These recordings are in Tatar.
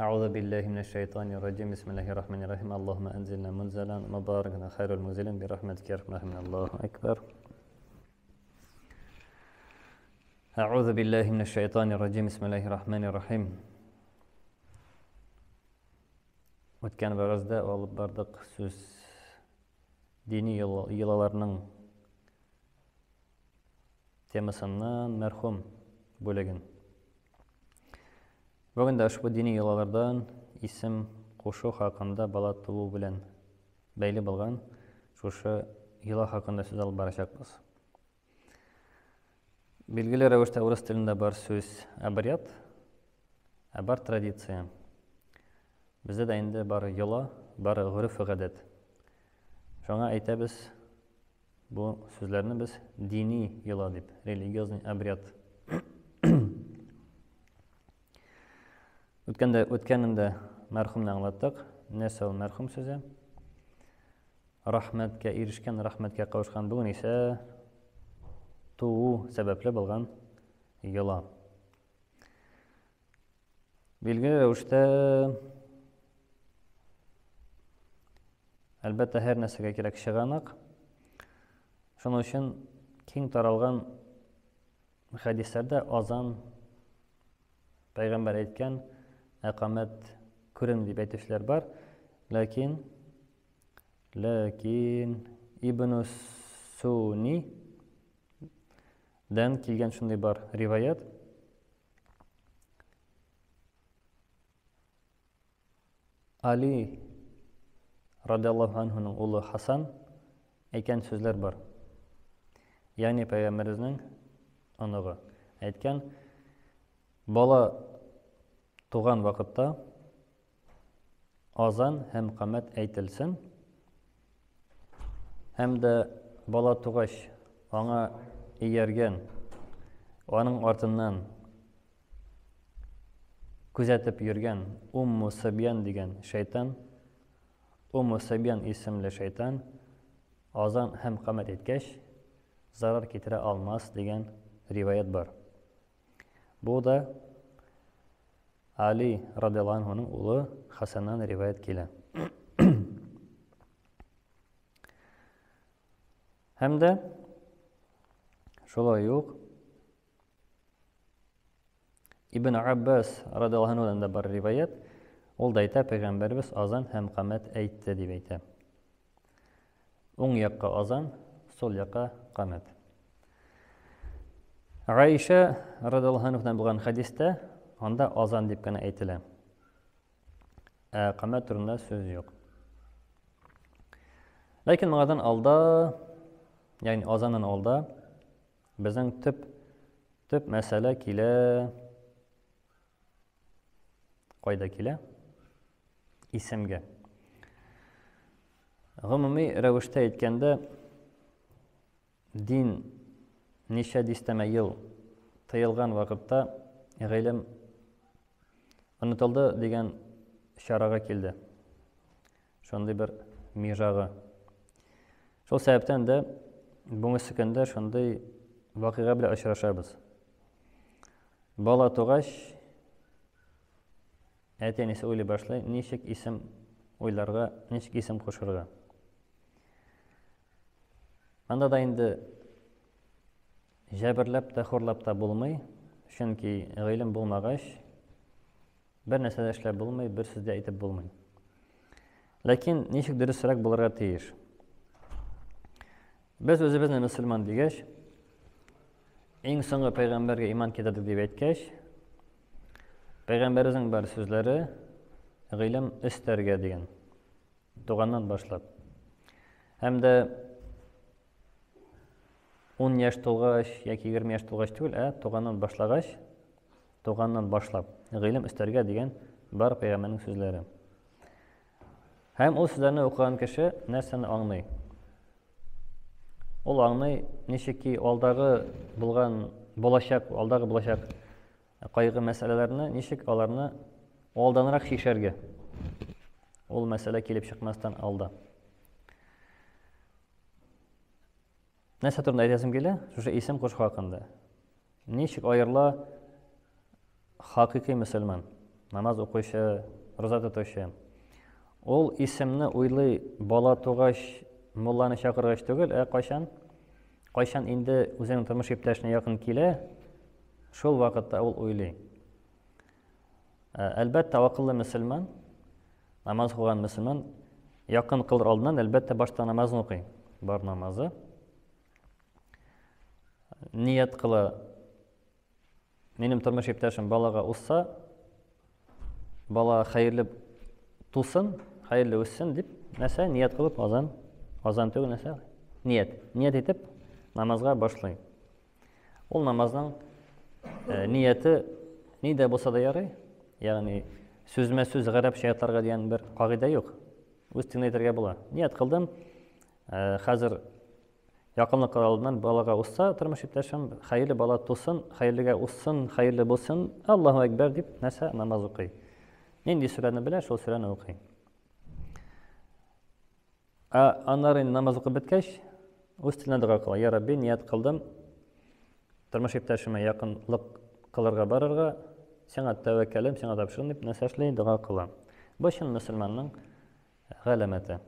أعوذ بالله من الشيطان الرجيم بسم الله الرحمن الرحيم اللهم أنزلنا منزلا مباركا خير المنزلين برحمتك يا أرحم الراحمين الله أكبر أعوذ بالله من الشيطان الرجيم بسم الله الرحمن الرحيم Үткән вәгазьдә алып бардык сүз дини йолаларның темасыннан мәрхүм бүлеген. Бүген дә ошбу дини йолалардан исем кушу хакында бала туу белән бәйле булган шушы йола хакында сүз алып барачакбыз. Билгеле рәвештә урыс телендә бар сүз обряд, ә бар традиция. Бездә дә инде бар йола, бар гореф-гадәт. Шуңа әйтәбез, бу сүзләрне без дини йола дип, религиозный обряд. Үткәндә, үткәнендә мәрхүмне аңлаттык. Нәрсә ул мәрхүм сүзе? Рәхмәткә ирешкән, рәхмәткә кавышкан. Бүген исә туу сәбәпле булган йола. Билгеле рәвештә, әлбәттә, һәр нәрсәгә кирәк чыганак. Шуның өчен киң таралган хәдисләрдә азан пәйгамбәр әйткән, әкамәт күренми дип әйтүчеләр бар. Ләкин ләкин Ибн Суни дән килгән шундый бар риваять. Али радиаллаһу анһуның улы Хасан әйткән сүзләр бар. Ягъни пәйгамбәребезнең оныгы әйткән, бала туган вакытта азан һәм камәт әйтелсен, һәм дә бала тугач аңа ияргән, аның артыннан күзәтеп йөргән Умму Сабьян дигән шайтан, Умму Сабьян исемле шайтан азан һәм камәт әйткәч, зарар китерә алмас дигән риваять бар. Бу да Али радиаллаһу анһуның улы Хасаннан риваять килә. Һәм дә шулай ук Ибн Аббас радиаллаһу анһудан да бар риваять, ул да әйтә, пәйгамбәребез азан һәм камәт әйтте дип әйтә. Уң якка азан, сул якка камәт. Гайшә радиаллаһу анһудан булган хәдистә анда азан дип кенә әйтелә. Ә камәт турында сүз юк. Ләкин моңардан алда, ягъни азаннан алда Безнең төп төп мәсьәлә килә кайда килә? Исемгә. Гомуми рәвештә әйткәндә, дин ничә дистәмә ел тыелган вакытта гыйлем онытылды дигән чарага килде. Шундый бер межагы. Шул сәбәптән дә бүгенге көндә шундый вакыйга белән очрашабыз. Бала тугач, әти-әнисе уйлый башлый, ничек исем уйларга, ничек исем кушырга. Анда да инде җәберләп тә, хурлап та булмый, чөнки гыйлем булмагач, Бер нәрсә дә эшләп булмый, бер сүз дә әйтеп булмый. Ләкин ничек дөресрәк булырга тиеш? Без үзебезне мөселман дигәч, иң соңгы пәйгамбәргә иман китердек дип әйткәч, пәйгамбәребезнең бар сүзләре гыйлем өстәргә дигән. Туганнан башлап. Һәм дә 10 яшь тулгач яки 20 яшь тулгач түгел, ә туганнан башлагач, туганнан башлап гыйлем өстәргә дигән бар пәйгамбәрнең сүзләре. Һәм ул сүзләрне укыган кеше нәрсәне аңлый? Ул аңлый, ничек ки алдагы булган булачак, алдагы булачак кайгы мәсьәләләрне ничек аларны алданрак чишәргә. Ул мәсьәлә килеп чыкмастан алда. Нәрсә турында әйтәсем килә? Шушы исем кушу хакында. Ничек аерыла хакыйкый мөселман? намаз укучы, роза тотучы. Ул исемне уйлый бала тугач, мулланы чакыргач түгел, ә кайчан? Кайчан инде үзенең тормыш иптәшенә якын килә, шул вакытта ул уйлый. Әлбәттә, акыллы мөселман, намаз укыган мөселман якын кылыр алдыннан, әлбәттә, башта намазын укый. Бар намазы. Ният кыла, минем тормыш иптәшем балага узса, бала хәерле тусын, хәерле үссен дип, нәрсә ният кылып азан, азан түгел нәрсә? Ният. Ният итеп намазга башлый. Ул намазның э, нияте ни дә булса да ярый. Ягъни сүзмә сүз гарәпчә ятарга дигән бер кагыйдә юк. Үз телеңдә әйтергә була. Ният кылдым, э, хәзер Якынлык алдыннан балага узса, тормыш иптәшем, хәерле бала тусын, хәерлегә узсын, хәерле булсын, Аллаһу әкбәр дип, нәрсә намаз укый. Нинди сүрәне белә, шул сүрәне укый. Ә аннары инде намаз укып беткәч, үз теленә дога кыла. Я Рабби, ният кылдым, тормыш иптәшемә якынлык кылырга барырга, сиңа тәвәккәлем, сиңа тапшырдым дип, нәрсә эшли, дога кыла. Бу чын мөселманның галәмәте.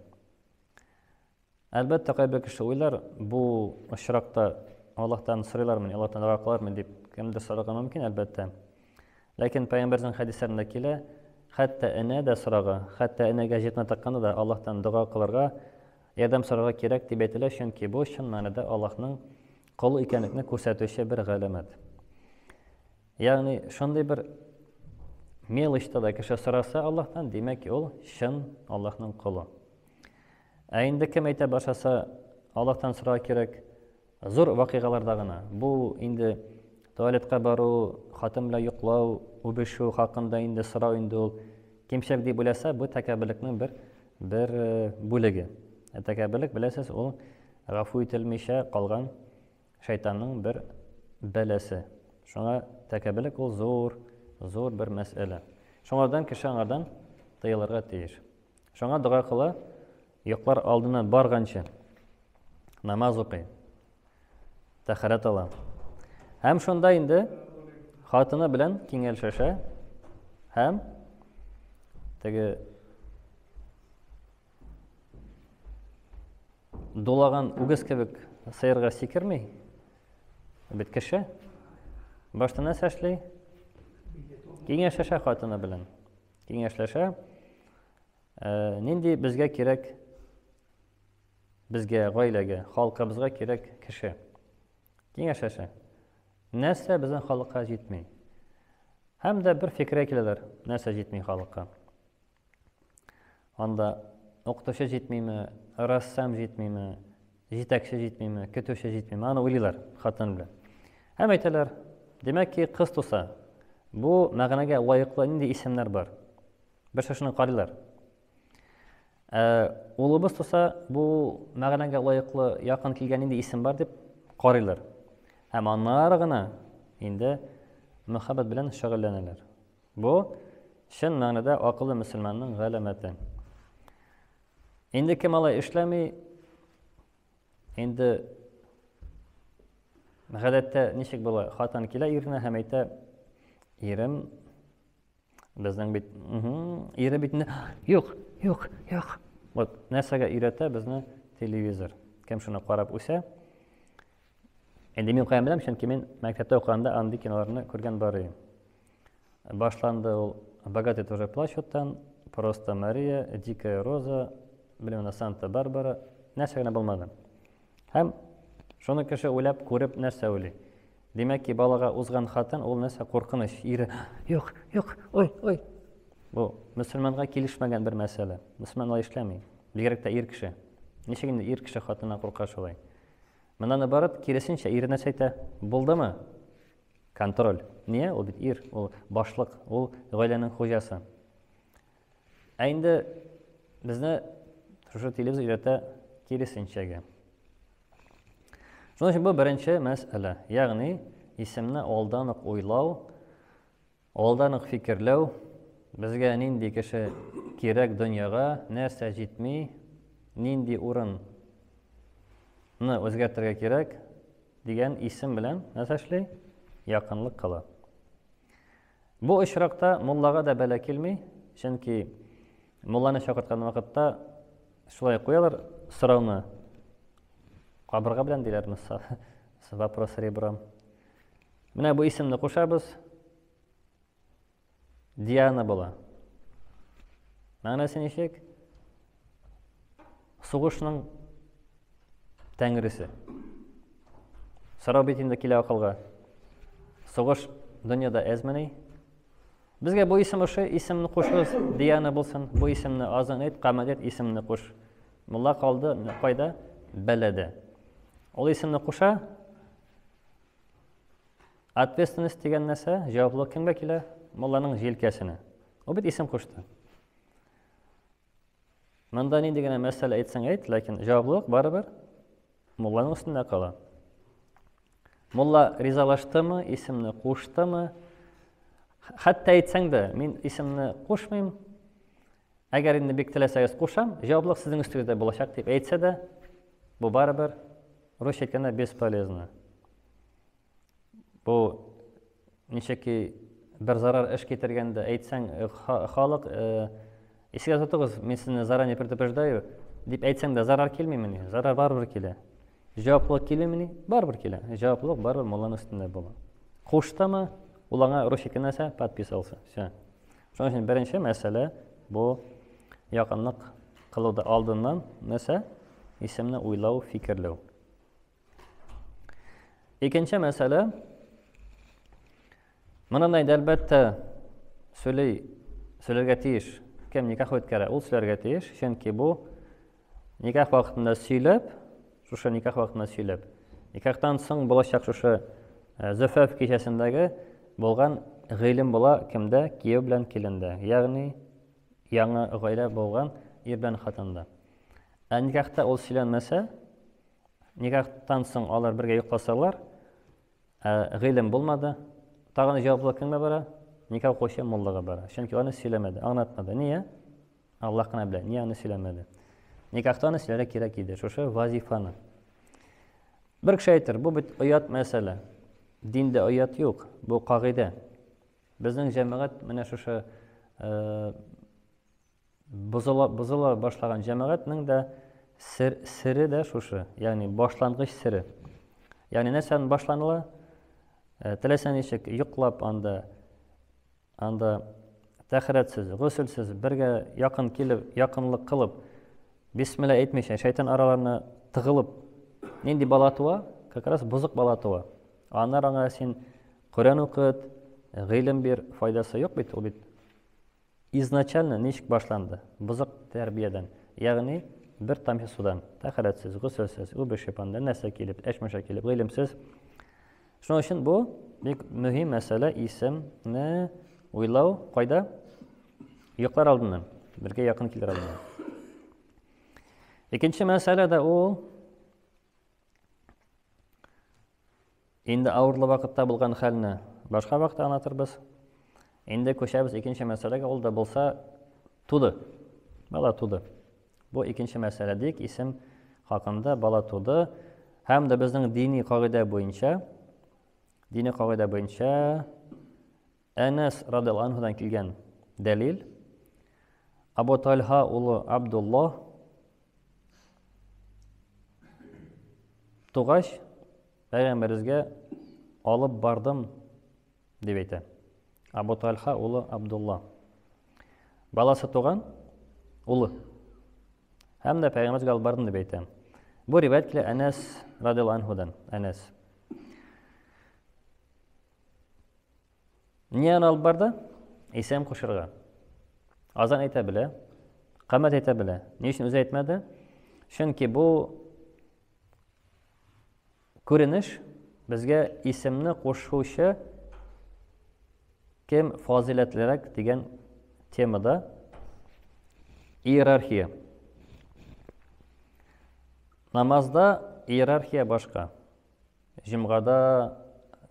Әлбәттә, кайбер кеше уйлар, бу очракта Аллаһтан сорыйлармыни, Аллаһтан дога кылармы дип кемдер сорарга мөмкин, әлбәттә. Ләкин пәйгамбәрнең хәдисләрендә килә, хәтта энә дә сорага, хәтта энәгә җитмә такканда да Аллаһтан дога кылырга, ярдәм сорарга кирәк дип әйтелә, чөнки бу чын мәгънәдә Аллаһның колы икәнлекне күрсәтүче бер галәмәт. Ягъни шундый бер мелочьта да кеше сораса Аллаһтан, димәк, ул чын Аллаһның колы. Ә инде кем әйтә башласа, Аллаһтан сорарга кирәк, зур вакыйгаларда гына. Бу инде туалетка бару, хатын белән йоклау, үбешү хакында инде сорау инде ул кимчелек дип уйласа, бу тәкәбберлекнең бер бер э, бүлеге. Ә тәкәбберлек, беләсез, ул гафу ителмичә калган шайтанның бер бәласе. Шуңа тәкәбберлек ул зур, зур бер мәсьәлә. Шуңардан кеше аңардан тыелырга тиеш. Шуңа дога кыла, йоклар алдына барганчы намаз укый, тәһарәт ала. Һәм шунда инде хатыны белән киңәшләшә һәм теге дулаган үгез кебек сыерга сикерми. Бит кеше башта нәрсә эшли? Киңәшләшә хатыны белән. Киңәшләшә. Ә, нинди безгә кирәк, безгә, гаиләгә, халкыбызга кирәк кеше? Киңәшләшә. Нәрсә безнең халыкка җитми? Һәм дә бер фикергә киләләр, нәрсә җитми халыкка. Анда укытучы җитмиме, рәссам җитмиме, җитәкче җитмиме, көтүче җитмиме, аны уйлыйлар хатын белән. Һәм әйтәләр, димәк ки, кыз туса, бу мәгънәгә лаеклы нинди исемнәр бар? Бер шушыны карыйлар. Ә, улыбыз туса, бу мәгънәгә лаеклы якын килгән нинди исем бар дип карыйлар. Һәм аннары гына инде мөхәббәт белән шөгыльләнәләр. Бу чын мәгънәдә акыллы мөселманның галәмәте. Инде кем алай эшләми, инде гадәттә ничек була? Хатын килә иренә һәм әйтә, ирем безнең бит, ире бит юк, юк, юк. Вот нәрсәгә өйрәтә безне телевизор. Кем шуны карап үсә? Инде мин каян беләм, чөнки мин мәктәптә укыганда андый киноларны күргән бар идем. Башланды ул Богатый тоже плачуттан, Просто Мария, Дикая роза, белмим, Санта-Барбара, нәрсә генә булмады. Һәм шуны кеше уйлап, күреп нәрсә уйлый? Димәк ки, балага узган хатын ул нәрсә куркыныч, ире, юк, юк, ой, ой. Бу мөселманга килешмәгән бер мәсьәлә. Мөселман алай эшләми. Бигрәк тә ир кеше. Ничек инде ир кеше хатыннан курка шулай? Моннан наоборот, киресенчә, ире нәрсә әйтә? Булдымы? Контроль. Ния? Ул бит ир, ул башлык, ул гаиләнең хуҗасы. Ә инде безне шушы телевизор өйрәтә киресенчәгә. Шуның өчен бу беренче мәсьәлә, ягъни исемне алдан ук уйлау, алдан ук фикерләү, безгә нинди кеше кирәк дөньяга, нәрсә җитми, нинди урын ны үзгәртергә кирәк, дигән исем белән нәрсә эшли? Якынлык кыла. Бу очракта муллага да бәла килми, чөнки мулланы чакырткан вакытта шулай куялар сорауны. Кабырга белән диләрме? Вопрос ребром. Менә бу исемне кушабыз. Диана була. Мәгънәсе ничек? Сугышның тәңресе. Сорау бит инде килә акылга. Сугыш дөньяда әзмени? Безгә бу исем ошый, исемне кушыгыз, Диана булсын. Бу исемне азан әйт, камәт әйт, исемне куш. Мулла калды кайда? Бәләдә. Ул исемне куша. Ответственность дигән нәрсә, җаваплылык кемгә килә? Мулланың җилкәсенә. Ул бит исем кушты. Монда нинди генә мәсьәлә әйтсәң әйт, ләкин җаваплылык барыбер мулланың өстендә кала. Мулла ризалаштымы, исемне куштымы? Хәтта әйтсәң дә, мин исемне кушмыйм. Әгәр инде бик теләсәгез кушам, җаваплылык сезнең өстегездә булачак дип әйтсә дә, бу барыбер русча әйткәндә бесполезно. Бу ничек ки бер зарар эш китергәндә әйтсәң, э, халык э, исегә тотыгыз, мин сезне заранее предупреждаю, дип әйтсәң дә зарар килмимени? Зарар барыбер килә. Җаваплылык килмимени? Барыбер килә. Җаваплылык барыбер мулланың өстендә була. Куштымы, ул аңа русча нәрсә подписался. Все. Шуның өчен беренче мәсьәлә бу якынлык кылуда алдыннан нәрсә? Исемне уйлау, фикерләү. Икенче мәсьәлә. Монда инде әлбәттә сөйли, сөйләргә тиеш. Кем никах үткәрә, ул сөйләргә тиеш, чөнки бу никах вакытында сөйләп, шушы никах вакытында сөйләп, никахтан соң булачак шушы э, зөфәф кичәсендәге булган гыйлем була кемдә? Кияү белән килендә, ягъни яңа гаилә булган ир белән хатында. Ә никахта ул сөйләнмәсә, Никахтан соң алар бергә йокласалар, ә гыйлем булмады, тагын җаваплылык кемгә бара? Никах укучы муллага бара. Чөнки аны сөйләмәде, аңлатмады. Ния? Аллаһ кына белә, ния аны сөйләмәде. Никахта аны сөйләргә кирәк иде, шушы вазифаны. Бер кеше әйтер, бу бит оят мәсьәлә. Диндә оят юк, бу кагыйдә. Безнең җәмәгать менә шушы э, Бозыла, бозыла башлаган җәмәгатьнең дә сер, сере дә шушы, ягъни башлангыч сере. Ягъни нәрсәдән башланыла? Э, теләсә ничек йоклап анда, анда тәхрәтсез, гөселсез, бергә якын килеп, якынлык кылып, бисмилла әйтмичә, шайтан араларына тыгылып, нинди бала туа? Как раз бозык бала туа. Аннары аңа син Коръән укыт, гыйлем бир, файдасы юк бит, ул бит Изначально ничек башланды? Бозык тәрбиядән, ягъни бер тамчы судан, тәһарәтсез, гөселсез, үбешеп анда нәрсә килеп, әчмәшә килеп, гыйлемсез. Шуның өчен бу бик мөһим мәсьәлә исемне уйлау кайда? Йоклар алдыннан, бергә якын килер алдыннан. Икенче мәсьәлә дә ул Инде авырлы вакытта булган хәлне башка вакытта аңлатырбыз. Инде күчәбез икенче мәсьәләгә, ул да булса туды. Бала туды. Бу икенче мәсьәлә дик, исем хакында бала туды. Һәм дә безнең дини кагыйдә буенча, дини кагыйдә буенча Әнәс радиаллаһу анһудан килгән дәлил Абу Тальха улы Абдулла тугач, пәйгамбәребезгә алып бардым дип әйтә. Абу Тальха улы Абдулла. Баласы туган, улы. Һәм дә пәйгамбәребезгә алып бардым дип әйтә. Бу риваять килә Әнәс радиаллаһу анһудан. Әнәс. Ни аны алып барды? Исәм кушырга. Азан әйтә белә, камәт әйтә белә. Ни өчен үзе әйтмәде? Чөнки бу күренеш безгә исемне кушучы кем фазиләтлерәк дигән темада иерархия. Намазда иерархия башка. Җомгада,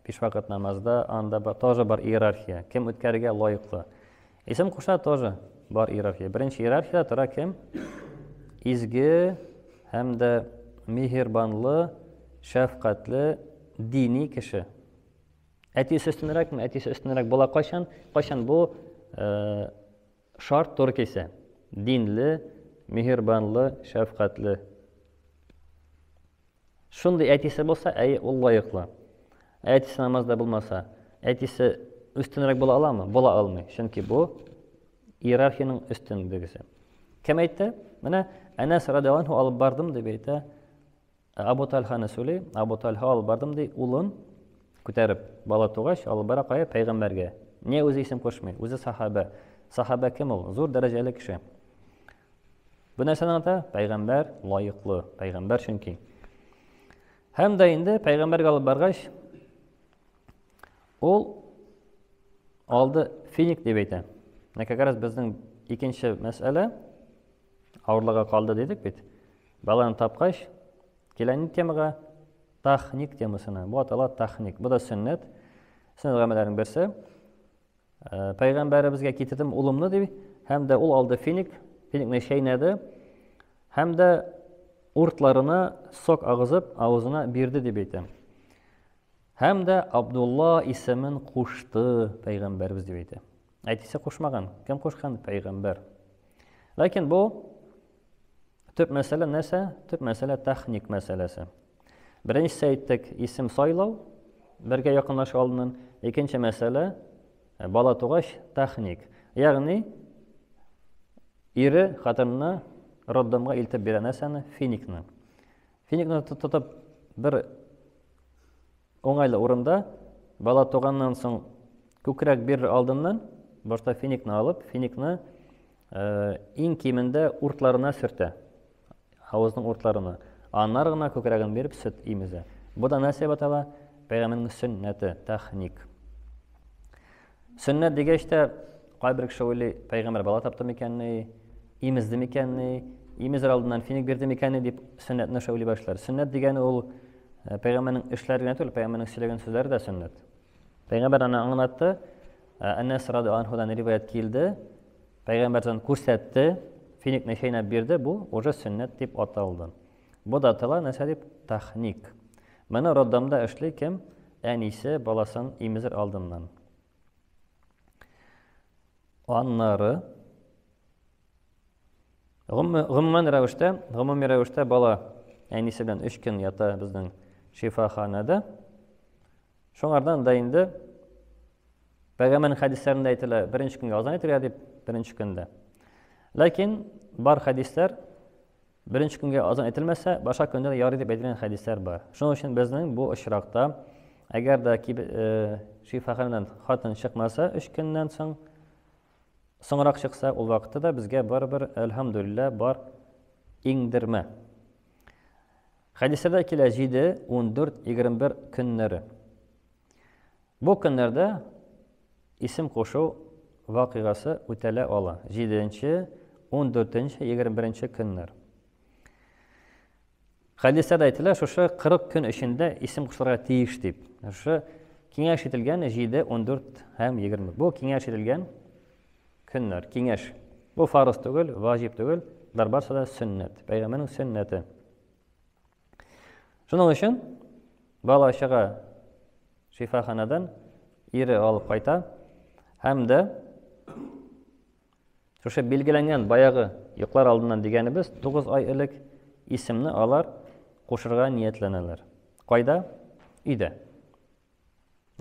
биш вакыт намазда анда тоже бар иерархия. Кем үткәрергә лаеклы. Исем куша тоже бар иерархия. Беренче иерархияда тора кем? Изге һәм дә миһербанлы, шәфкатьле, дини кеше. Әтисе өстенрәкме? Әтисе өстенрәк була кайчан? Кайчан бу э, шарт туры килсә. Динле, миһербанлы, шәфкатьле. Шундый әтисе булса, әйе, ул лаеклы. Ә әтисе намазда булмаса, әтисе өстенрәк була аламы? Була алмый. Чөнки бу иерархиянең өстенлегесе. Кем әйтте? Менә Әнәс радиаллаһу анһу алып бардым дип әйтә. Абу Тальханы сөйли, Абу Тальха алып бардым ди, улын күтәреп, бала тугач, алып бара кая? Пәйгамбәргә. Не үзе исем кушмый? Үзе сахаба. Сахаба кем ул? Зур дәрәҗәле кеше. Бу нәрсәне аңлата? Пәйгамбәр лаеклы. Пәйгамбәр чөнки. Һәм дә инде пәйгамбәргә алып баргач, ул алды финик дип әйтә. Менә как раз безнең икенче мәсьәлә авырлыгы калды дидек бит. Баланы тапкач, килә ни темага? Тахник темасына. Бу атала тахник. Бу да сөннәт. Сөннәт гамәлләренең берсе. Э, пәйгамбәребезгә китердем улымны дип, һәм дә ул алды финик, финикне чәйнәде, һәм дә уртларына сок агызып, авызына бирде дип әйтә. Һәм дә Абдулла исемен кушты пәйгамбәребез дип әйтә. Әтисе кушмаган. Кем кушкан? Пәйгамбәр. Ләкин бу төп мәсьәлә нәрсә? Төп мәсьәлә техник мәсьәләсе. Беренчесе әйттек, исем сайлау, бергә якынлашу алдыннан. Икенче мәсьәлә, э, бала тугач, тахник. Ягъни, ире хатынына роддомга илтеп бирә нәрсәне? Финикны. Финикны тотып бер Уңайлы урында бала туганнан соң күкрәк бирер алдыннан башта финикны алып, финикны э, иң кимендә уртларына сөртә. Авызның уртларына. Аннары гына күкрәген биреп сөт имезә. Бу да нәрсә дип атала? Пәйгамбәрнең сөннәте, тахник. Сөннәт дигәч тә, кайбер кеше уйлый, пәйгамбәр бала тапты микәнни, имезде микәнни, имезер алдыннан финик бирде микәнни дип сөннәтне шулай уйлый башлар. Сөннәт дигәне ул э, пәйгамбәрнең эшләре генә түгел, пәйгамбәрнең сөйләгән сүзләре дә сөннәт. Пәйгамбәр аны аңлатты. Э, Әнәс радиаллаһу анһудан риваять килде. Пәйгамбәрдән күрсәтте, финикне чәйнәп бирде, бу уже сөннәт дип аталды. Бу да атала нәрсә дип? Тахник. Моны роддомда эшли кем? Әнисе баласын имезер алдыннан. Аннары гомумән рәвештә, гомуми рәвештә бала әнисе белән 3 көн ята безнең шифаханәдә. Шуңардан да инде Пәйгамбәрнең хәдисләрендә әйтелә, беренче көнгә азан әйтергә дип, беренче көндә. Ләкин бар хәдисләр беренче көнгә азан әйтелмәсә, башка көндә дә ярый дип әйтелгән хәдисләр бар. Шуның өчен безнең бу очракта, әгәр дә э, шифаханәдән хатын чыкмаса, өч көннән соң, соңрак чыкса, ул вакытта да безгә барыбер, әлхәмдүлилләһ, бар иңдермә. Хәдисләрдә килә 7, 14, 21 көннәре. Бу көннәрдә исем кушу вакыйгасы үтәлә ала. Җиденче, ундүртенче, 21 көннәр. Хәдистә дә әйтелә, шушы 40 көн эчендә исем кушылырга тиеш дип. Шушы киңәш ителгән 7, 14 һәм 20. Бу киңәш ителгән көннәр, киңәш. Бу фарыз түгел, ваҗиб түгел, болар барысы да сөннәт. Пәйгамбәрнең сөннәте. Шуның өчен бала чыга шифаханадан, ире алып кайта һәм дә шушы билгеләнгән баягы йоклар алдыннан дигәнебез 9 ай элек исемне алар кушырга ниятләнәләр. Кайда? Өйдә.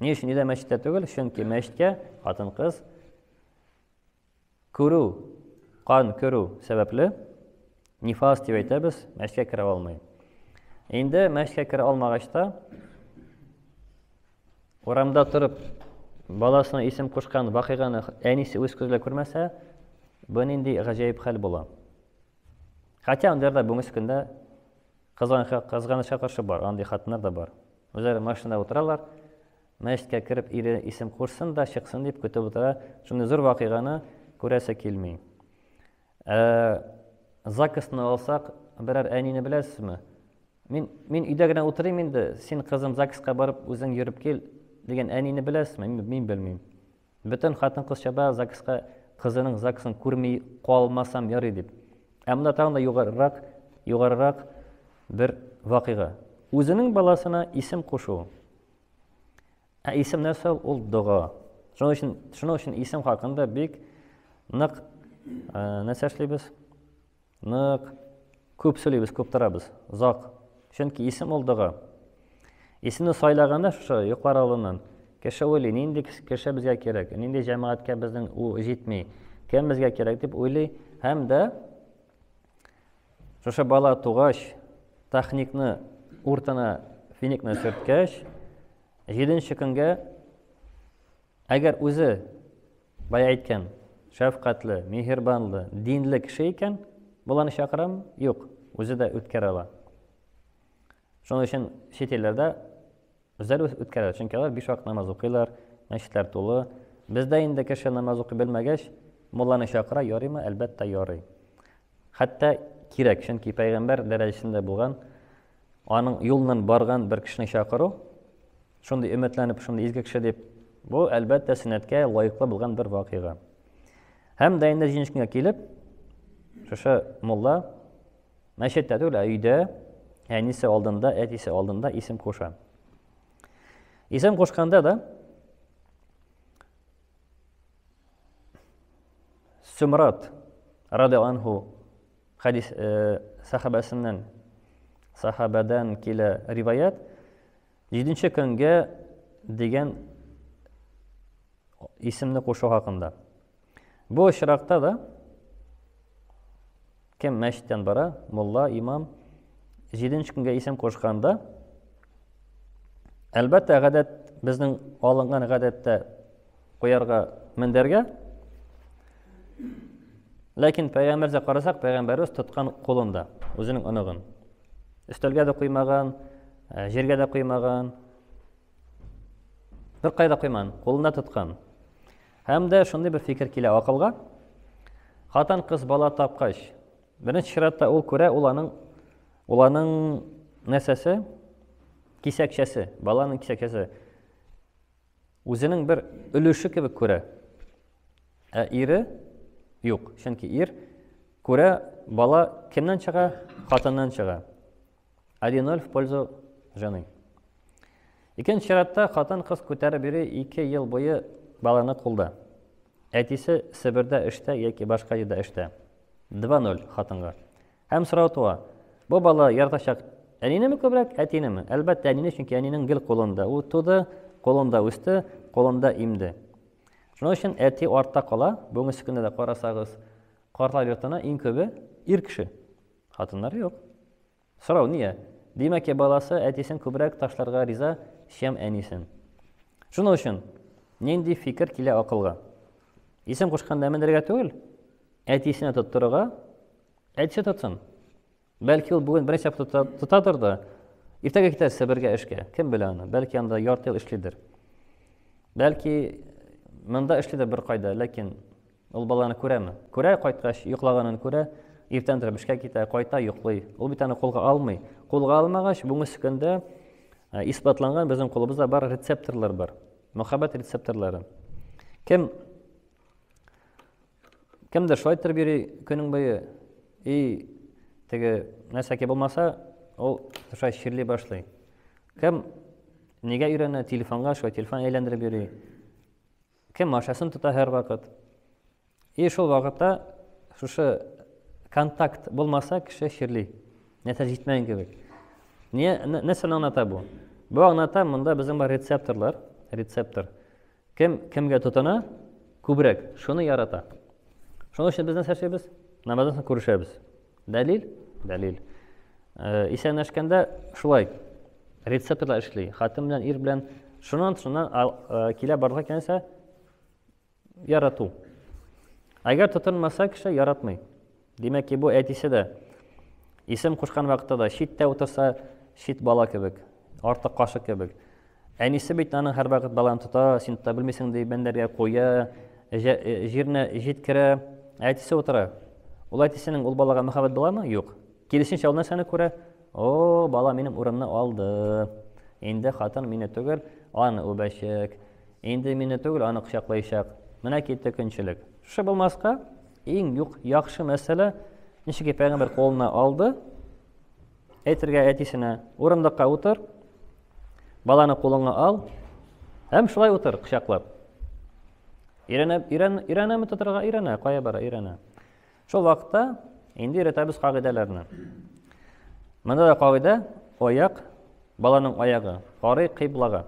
Ни өчен өйдә мәчеттә түгел? Чөнки мәчеткә хатын-кыз Күрү, кан күрү сәбәпле, нифас дип әйтәбез, мәчеткә керә алмый. Инде мәчеткә керә алмагач та, урамда торып, баласына исем кушкан вакыйганы әнисе үз күзе белән күрмәсә, бу нинди гаҗәеп хәл була. Хотя андыйлар да бүгенге көндә кызганычка каршы бар, андый хатыннар да бар. Үзләре машинада утыралар, Мәчеткә кереп ире исем кушсын да чыксын дип көтеп утыра. Шундый зур вакыйганы күрәсе килми. Ә ЗАГСны алсак, берәр әнине беләсезме? Мин мин өйдә генә утырыйм инде, син кызым ЗАГСка барып үзең йөреп кил дигән әнине беләсезме? Мин, мин белмим. Бөтен хатын-кыз чаба ЗАГСка кызының ЗАГСын күрми калмасам ярый дип. Ә монда тагын да югарырак, югарырак бер вакыйга. Үзенең баласына исем кушу. Ә исем нәрсә ул? Ул дога. Шуның өчен, шуның өчен исем хакында бик нык нәрсә эшлибез? Нык күп сөйлибез, күп торабыз, озак. Чөнки исем ул дога. Исемне сайлаганда шушы йоклар алдыннан кеше уйлый, нинди кеше безгә кирәк, нинди җәмәгатькә безнең ул җитми, кем безгә кирәк дип уйлый һәм дә шушы бала тугач, тахникны уртына финикны сөрткәч, җиденче көнгә әгәр үзе бая әйткән шәфкатьле, миһербанлы, динле кеше икән, баланы чакырам, юк, үзе дә үткәрә ала. Шуның өчен чит илләрдә Үзләре үткәрәләр, чөнки алар биш вакыт намаз укыйлар, мәчетләр тулы. Бездә инде кеше намаз укый белмәгәч, мулланы чакыра, ярыймы? Әлбәттә, ярый. Хәтта кирәк, чөнки пәйгамбәр дәрәҗәсендә булган, аның юлыннан барган бер кешене чакыру, шундый өметләнеп, шундый изге кеше дип, бу, әлбәттә, сөннәткә лаеклы булган бер вакыйга. Һәм дә инде җиденче көнгә килеп, шушы мулла Мәчеттә түгел, ә өйдә әнисе алдында, әтисе алдында исем куша. Исем кушканда да Сүмрат рады анху хадис э, сахабәсеннән сахабәдән килә риваят җиденче көнгә дигән исемне кушу хакында. Бу очракта да кем мәчеттән бара, мулла, имам, җиденче көнгә исем кушканда, әлбәттә, гадәт, безнең алынган гадәттә куярга мендәргә, ләкин пәйгамбәргә карасак, пәйгамбәребез тоткан кулында үзенең оныгын. Өстәлгә дә куймаган, э, җиргә дә куймаган, бер кайда куймаган, кулында тоткан. Һәм дә шундый бер фикер килә акылга. Хатын-кыз бала тапкач, беренче чиратта ул күрә, ул аның ул аның нәрсәсе? Кисәкчәсе, баланың кисәкчәсе. Үзенең бер өлеше кебек күрә. Ә ире юк, чөнки ир күрә, бала кемнән чыга? Хатыннан чыга. 1-0 в пользу жены. Икенче чиратта хатын-кыз күтәреп йөри 2 ел буе баланы кулда. Әтисе Себердә эштә яки башка җирдә эштә. 2-0 хатынга. Һәм сорау туа. Бу бала яратачак әнинеме күбрәк, әтинеме? Әлбәттә, әнине, чөнки әнинең гел кулында. Ул туды, кулында үсте, кулында имде. Шуның өчен әти артта кала. Бүгенге көндә дә карасагыз, картлар йортына иң күбе ир кеше. Хатыннар юк. Сорау, нигә? Димәк ки, баласы әтисен күбрәк ташларга риза, чем әнисен. Шуның өчен нинди фикер килә акылга? Исем кушканда менергә түгел, әтисенә тоттырырга, әтисе тотсын. Бәлки ул бүген берничә тота, тотадыр да, иртәгә китәр Себергә эшкә. Кем белә аны? Бәлки анда ярты ел эшлидер. Бәлки монда эшлидер бер кайда, ләкин Ул баланы күрәме? Күрә, кайткач, йоклаганын күрә, иртән торып эшкә китә, кайта, йоклый. Ул бит аны кулга алмый. Кулга алмагач, бүгенге көндә э, исбатланган безнең кулыбызда бар рецепторлар бар. Мәхәббәт рецепторлары. Кем кемдер шулай торып йөри көнең буе и теге нәрсәки булмаса, ул шулай чирли башлый. Кем нигә өйрәнә телефонга, шулай телефон әйләндереп йөри. Кем машасын тота һәрвакыт. И шул вакытта шушы контакт булмаса, кеше чирли. Нәрсә җитмәгән кебек. Не, нәрсәне аңлата бу? Бу аңлата, монда безнең бар рецепторлар, рецептор. Кем кемгә тотына, күбрәк шуны ярата. Шуның өчен без нәрсә эшлибез? Намаздан соң күрешәбез. Дәлил? Дәлил. Э, исәнләшкәндә шулай рецепторлар эшли. Хатын белән ир белән шуннан шуннан э, килә барлыкка килгәнсә ярату. Әгәр тотынмаса кеше яратмый. Димәк ки, бу әтисе дә исем кушкан вакытта да читтә утырса, чит бала кебек, артык кашык кебек. Әнисе бит аның һәрвакыт баланы тота, син тота белмисең ди, бәндәргә куя, э, җиренә җиткерә. Ә әтисе утыра. Ул әтисенең ул балага мәхәббәт буламы? Юк. Киресенчә ул нәрсәне күрә? О, бала минем урынны алды. Инде хатын мине түгел, аны үбәчәк. Инде мине түгел, аны кочаклаячак. Менә китте көнчелек. Шушы булмаска, иң юк яхшы мәсьәлә, ничек пәйгамбәр кулына алды, әйтергә әтисенә, урындыкка утыр, баланы кулыңа ал, Һәм шулай утыр, кочаклап. Өйрәнә, өйрән, өйрәнәме тотырга? Өйрәнә, кая бара, өйрәнә. Шул вакытта инде өйрәтәбез кагыйдәләрне. Монда да кагыйдә аяк, баланың аягы карый кыйблага.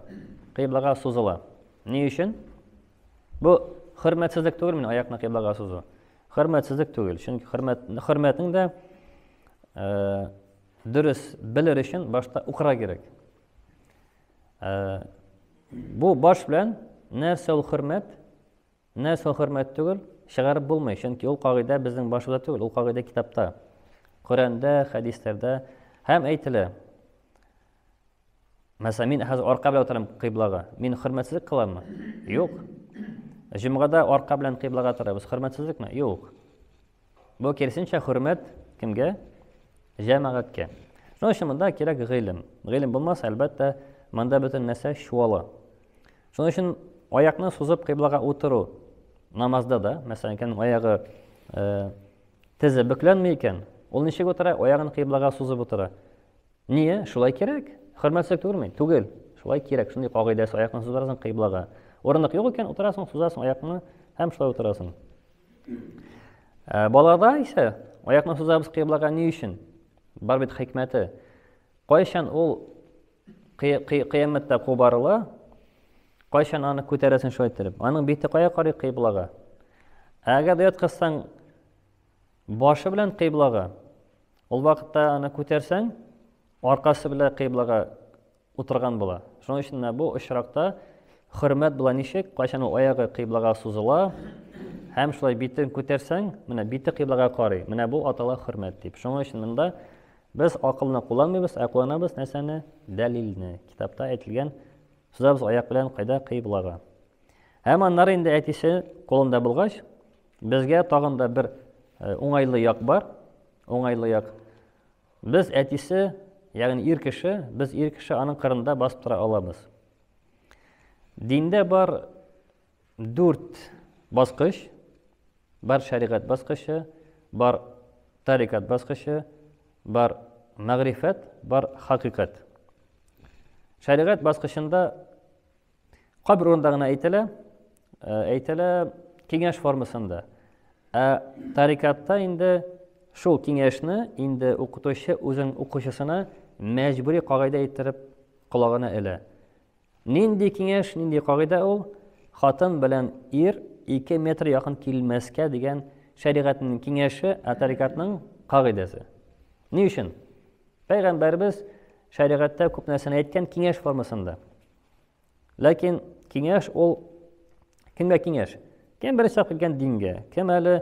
Кыйблага сузыла. Ни өчен? Бу хөрмәтсезлек түгел мин аякны кыйблага сузу. Хөрмәтсезлек түгел, чөнки хөрмәт хөрмәтнең дә э, дөрес белер өчен башта укырга кирәк. Э, бу баш белән нәрсә ул хөрмәт, нәрсә ул хөрмәт түгел, чыгарып булмый, чөнки ул кагыйдә безнең башыбызда түгел, ул кагыйдә китапта, Коръәндә, хәдисләрдә һәм әйтелә. Мәсәлән, мин хәзер арка белән утырам кыйблага. Мин хөрмәтсезлек кыламмы? Юк. Җомгада арка белән кыйблага торабыз. Хөрмәтсезлекме? Юк. Бу киресенчә хөрмәт кемгә? Җәмәгатькә. Шуның өчен монда кирәк гыйлем. Гыйлем булмаса, әлбәттә, монда бөтен нәрсә чуала. Шуның өчен аякны сузып кыйблага утыру намазда да, мәсәлән, кемнең аягы э, тезе бөкләнми икән, ул ничек утыра? Аягын кыйблага сузып утыра. Ние? Шулай кирәк. Хөрмәтсезлек түгелме? Түгел. Шулай кирәк. Шундый кагыйдәсе, аякны сузарсың кыйблага. Урындык юк икән, утырасың, сузасың аякны һәм шулай утырасың. Ә, балада исә аякны сузабыз кыйблага ни өчен? Бар бит хикмәте. Кайчан ул кыямәттә кубарыла, кайчан аны күтәрәсең шулай иттереп. Аның бите кая карый? Кыйблага. Ә әгәр дә яткызсаң башы белән кыйблага, Ул вакытта аны күтәрсәң, аркасы белән кыйблага утырган була. Шуның өчен менә бу очракта хөрмәт була ничек? Кайчан ул аягы кыйблага сузыла һәм шулай битен күтәрсәң, менә бите кыйблага карый. Менә бу атала хөрмәт дип. Шуның өчен монда без акылны кулланмыйбыз, ә кулланабыз нәрсәне? Дәлилне. Китапта әйтелгән сузабыз аяк белән кайда? Кыйблага. Һәм аннары инде әтисе кулында булгач, безгә тагын да бер э, уңайлы як бар. Уңайлы як. Без әтисе, ягъни ир кеше, без ир кеше аның кырында басып тора алабыз. Диндә бар дүрт баскыч, бар шәригать баскычы, бар тарикат баскычы, бар мәгърифәт, бар хакыйкать. Шәригать баскычында Кайбер урында гына әйтелә, э, әйтелә киңәш формасында. Ә тарикатта инде шул киңәшне инде укытучы үзенең укучысына мәҗбүри кагыйдә иттереп колагына элә. Нинди киңәш, нинди кагыйдә ул? Хатын белән ир 2 метр якын килмәскә дигән шәригатьнең киңәше, ә тарикатның кагыйдәсе. Ни өчен? Пәйгамбәрбез шәригатьтә күп нәрсәне әйткән киңәш формасында. Ләкин киңәш ул кемгә киңәш? Кем беренче тапкыр килгән дингә? Кем әле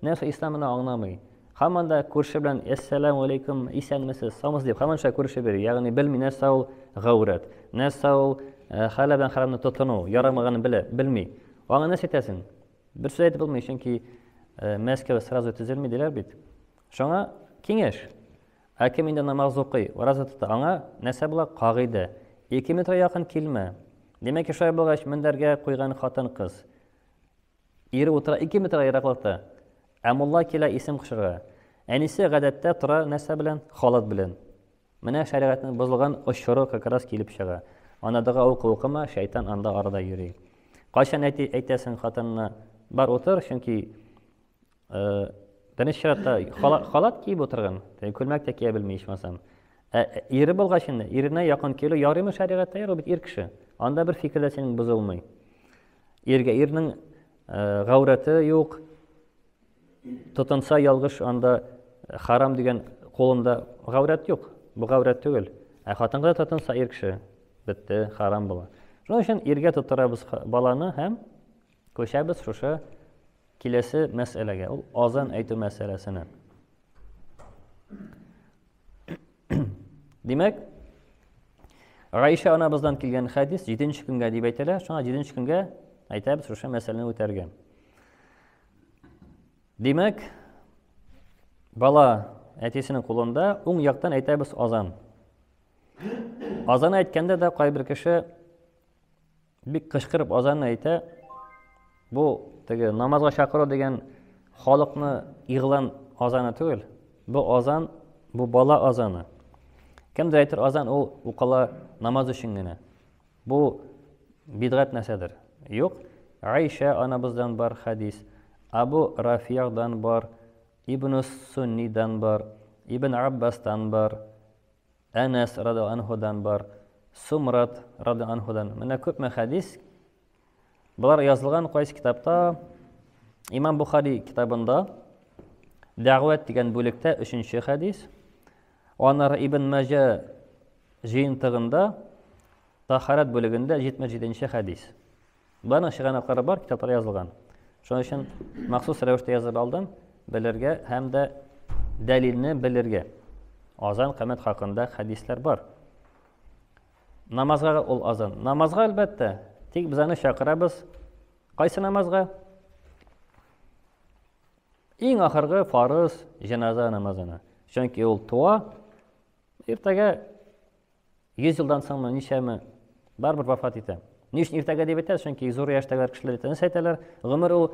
нәрсә исламны аңламый? Һаман да күрше белән әссәламу алейкум, исәнмесез, саумысыз дип һаман шулай күрешә бирә. Ягъни белми нәрсә ул гаурәт, нәрсә ул э, хәләл белән хәрамны тотыну, ярамаганын белә, белми. Аңа нәрсә әйтәсең? Бер сүз әйтеп булмый, чөнки э, Мәскәү сразу төзелми диләр бит. Шуңа киңәш. Ә кем инде намаз укый, ураза тота, аңа нәрсә була? Кагыйдә. 2 метрга якын килмә. Димәк, шулай булгач, мендәргә куйган хатын-кыз. Ире утыра 2 метрга ераклыкта. Ә мулла килә исем кушырга. Әнисе гадәттә тора нәрсә белән? Халат белән. Менә шәригатьнең бозылган очыры как раз килеп чыга. Ана дога укы укыма, шайтан анда арада йөри. Кайчан әйтәсең хатынына, бар утыр, чөнки Э, беренче чиратта халат киеп утырган, күлмәк тә кия белми ичмасам. Ә э, ире булгач инде, иренә якын килү ярыймы шәригатьтә, ярый бит ир кеше. Анда бер фикер дә синең бозылмый. Иргә ирнең э, гаурәте юк. Тотынса ялгыш анда харам дигән кулында гаурәт юк. Бу гаурәт түгел. Ә хатынга тотынса ир кеше бетте, харам була. Шуның өчен иргә тоттырабыз баланы һәм күчәбез шушы Киләсе мәсьәләгә, ул азан әйтү мәсьәләсенә. Димәк, Гайшә анабыздан килгән хәдис 7 көнгә дип әйтелә, шуңа 7 көнгә әйтәбез шушы мәсьәләне үтәргә. Димәк, бала әтисенең кулында уң яктан әйтәбез азан. Азан әйткәндә дә кайбер кеше Бик кычкырып азанны әйтә. Бу теге намазга чакыру дигән халыкны игълан азаны түгел. Бу азан, бу бала азаны. Кемдер әйтер, азан ул укыла намаз өчен генә. Бу Бидгать нәрсәдер? Юк. Айша анабыздан бар хәдис, Абу Рафи'дан бар, Ибн Суннидан бар, Ибн Аббастан бар, Әнәс рады анһудан бар, Сумрат рады анһудан. Менә күпме хәдис. Болар язылган кайсы китапта? Имам Бухари китабында Дәгъват дигән бүлектә өченче хәдис. Аннары Ибн Мәҗә җыентыгында Тахарат бүлегендә 77 нче хәдис. Боларның чыганаклары бар, китаплар язылган. Шуның өчен махсус рәвештә язып алдым, белергә һәм дә дәлилне белергә. Азан камәт хакында хәдисләр бар. Намазга ул азан. Намазга әлбәттә, тик без аны чакырабыз. Кайсы намазга? Иң ахыргы фарыз җеназа намазына. Чөнки ул туа, иртәгә 100 елдан соңмы, ничәме, барыбер вафат итә. Ни өчен иртәгә дип әйтә? Чөнки зур яшьтәгеләр кешеләр әйтә. Нәрсә әйтәләр? Гомер ул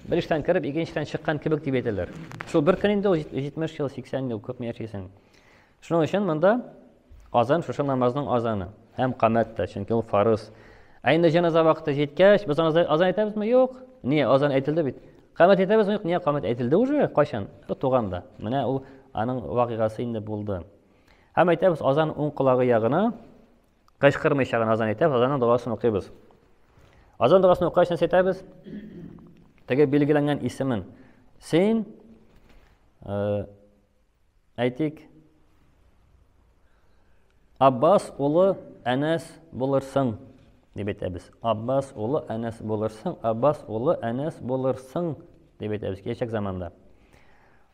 бер эштән кереп, икенчедән чыккан кебек дип әйтәләр. Шул бер көн инде ул 70 ел, 80 ел күпме яшисең. Шуның өчен монда азан шушы намазның азаны һәм камәт тә, чөнки ул фарыз. Ә инде җеназа вакыты җиткәч, без аны азан әйтәбезме? Юк. Ни, азан әйтелде бит. Камәт әйтәбезме? Юк, ни, камәт әйтелде уже, кайчан? Туганда. Менә ул аның вакыйгасы инде булды. Һәм әйтәбез, азан уң колагы ягына кычкырмыйча гына азан әйтәбез, азанның догасын укыйбыз. Азан догасын укыгач нәрсә әйтәбез? Теге билгеләнгән исемен. Син, э, әйтик, Аббас улы Әнәс булырсың, дип әйтәбез. Аббас улы Әнәс булырсың, Аббас улы Әнәс булырсың, дип әйтәбез киләчәк заманда.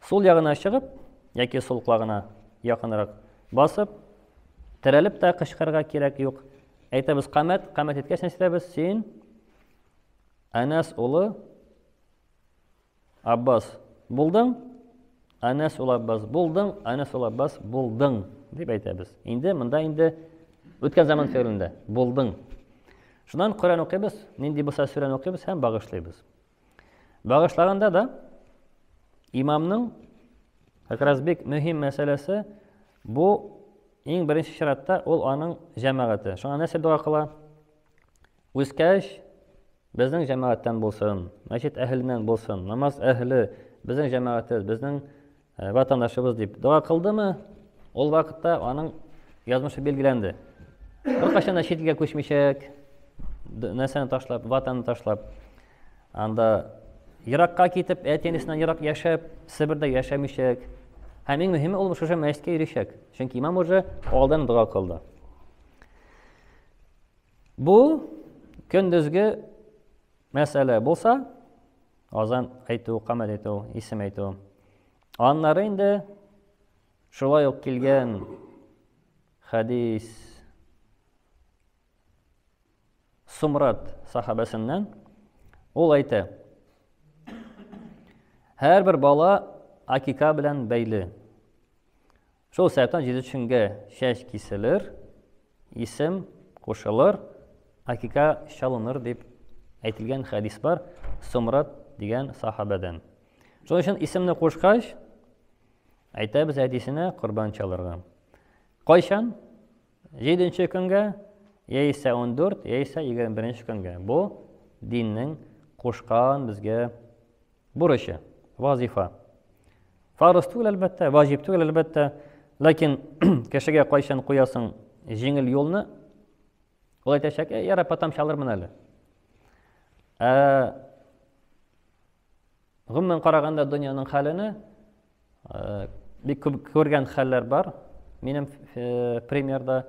Сул ягына чыгып, яки сул колагына якынрак басып, терәлеп тә кычкырырга кирәк юк. Әйтәбез камәт, камәт иткәч нәрсә Син Әнәс улы Аббас булдың, Әнәс улы Аббас булдың, Әнәс улы Аббас булдың дип әйтәбез. Инде монда инде үткән заман фигылендә булдың. Шуннан Коръән укыйбыз, нинди булса сүрәне укыйбыз һәм багышлыйбыз. Багышлаганда да имамның как раз бик мөһим мәсьәләсе бу иң беренче чиратта ул аның җәмәгате. Шуңа нәрсә дога кыла? Үскәч, безнең җәмәгатьтән булсын, мәчет әһеленнән булсын, намаз әһеле, безнең җәмәгатебез, безнең э, ватандашыбыз дип дога кылдымы, ул вакытта аның язмышы билгеләнде. Беркайчан да чит илгә күчмичәк, нәрсәне ташлап, ватанны ташлап, анда еракка китеп, әти-әнисеннән ерак яшәп, Себердә яшәмичәк. Һәм иң мөһиме, ул шушы мәчеткә йөричәк. Чөнки имам уже алдан дога кылды. Бу көндезге мәсьәлә булса, азан әйтү, камәт әйтү, исем әйтү. Аннары инде шулай ук килгән хәдис Сумрат сахабәсеннән ул әйтә: Һәрбер бала акика белән бәйле. Шул сәбәптән җидешенгә чәч киселер, исем кушылыр, акика чалыныр дип әйтелгән хәдис бар Сумрат дигән сахабәдән. Шуның өчен исемне кушкач, әйтәбез әтисенә корбан чалырга. Кайчан? Җиденче көнгә, яисә 14, яисә 21 көнгә. Бу диннең кушкан безгә бурычы, вазифа. Фарыз түгел, әлбәттә, ваҗиб түгел, әлбәттә. Ләкин кешегә кайчан куясың җиңел юлны, ул әйтәчәк, «Э, яра, потом чалырмын әле». Ә гомумән караганда дөньяның хәлене э, бик күп күргән хәлләр бар. Минем э, примерда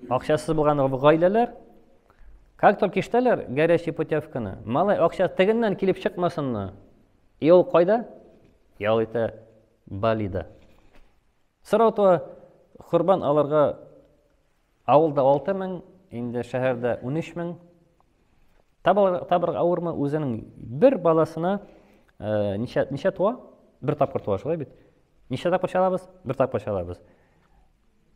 акчасыз булган гаиләләр как только ишетәләр горячий путевканы, малай акча тегеннән килеп чыкмасынмы? И ул кайда? Ял итә Балида. Сорау туа, корбан алырга Авылда 6 мең, инде шәһәрдә 13 мең. Табырга авырмы үзенең бер баласына э, ничә, ничә туа? Бер тапкыр туа, шулай бит? Ничә тапкыр чалабыз? Бер тапкыр чалабыз.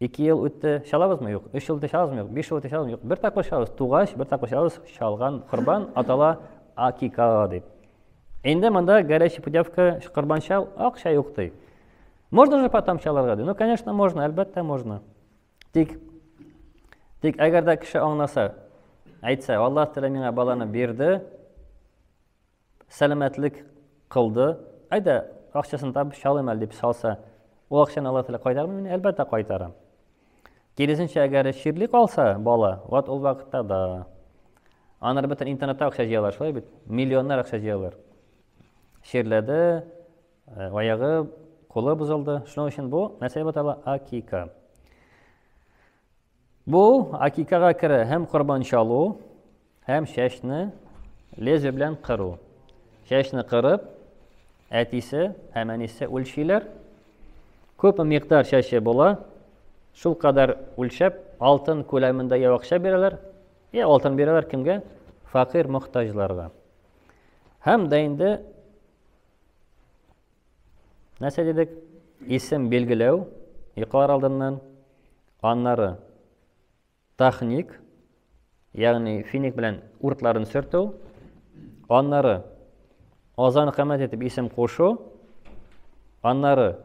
Ике ел үтте, чалабызмы? Юк. Өч ел үтте, чалабызмы? Юк. Биш ел үтте, чалабызмы? Юк. Бер тапкыр чалабыз. Тугач, бер тапкыр чалабыз, чалган корбан атала акика дип. Инде монда горячий путевка корбан чал, акча юк ди. Можно же потом чалырга ди? Ну, конечно, можно, әлбәттә, можно. Тик тик әгәр дә кеше аңласа, Әйтсә, Аллаһ Тәгалә миңа баланы бирде, сәламәтлек кылды, әйдә, акчасын табып чалыйм әле дип салса, ул акчаны Аллаһ Тәгалә кайтармый мени? Әлбәттә кайтара. Киресенчә, әгәр чирли калса бала, вот ул вакытта да. Аннары бөтен интернетта акча җыялар, шулай бит? Миллионнар акча җыялар. Чирләде, э, аягы, кулы бозылды. Шуның өчен бу нәрсә дип атала? Акика. Бу акикага керә һәм корбан чалу, һәм чәчне лезвие белән кыру. Чәчне кырып, әтисе һәм әнисе үлчиләр. Күпме микъдар чәче була, шул кадәр үлчәп, алтын күләмендә я акча бирәләр, я алтын бирәләр кемгә? Факир мохтаҗларга. Һәм дә инде нәрсә дидек? Исем билгеләү йокылар алдыннан, аннары тахник, ягъни финик белән уртларын сөртү, аннары азан камәт итеп исем кушу, аннары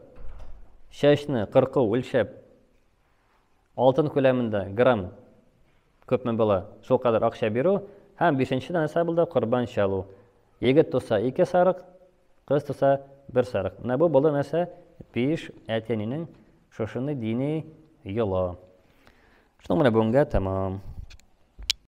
чәчне кырку үлчәп алтын күләмендә грамм күпме була, шул кадәр акча бирү һәм бишенче нәрсә булды? Корбан чалу. Егет туса ике сарык, кыз туса бер сарык. Менә бу булды нәрсә? Биш әти-әнинең шушындый дини йола. Шуның белән бүгенгә тәмам.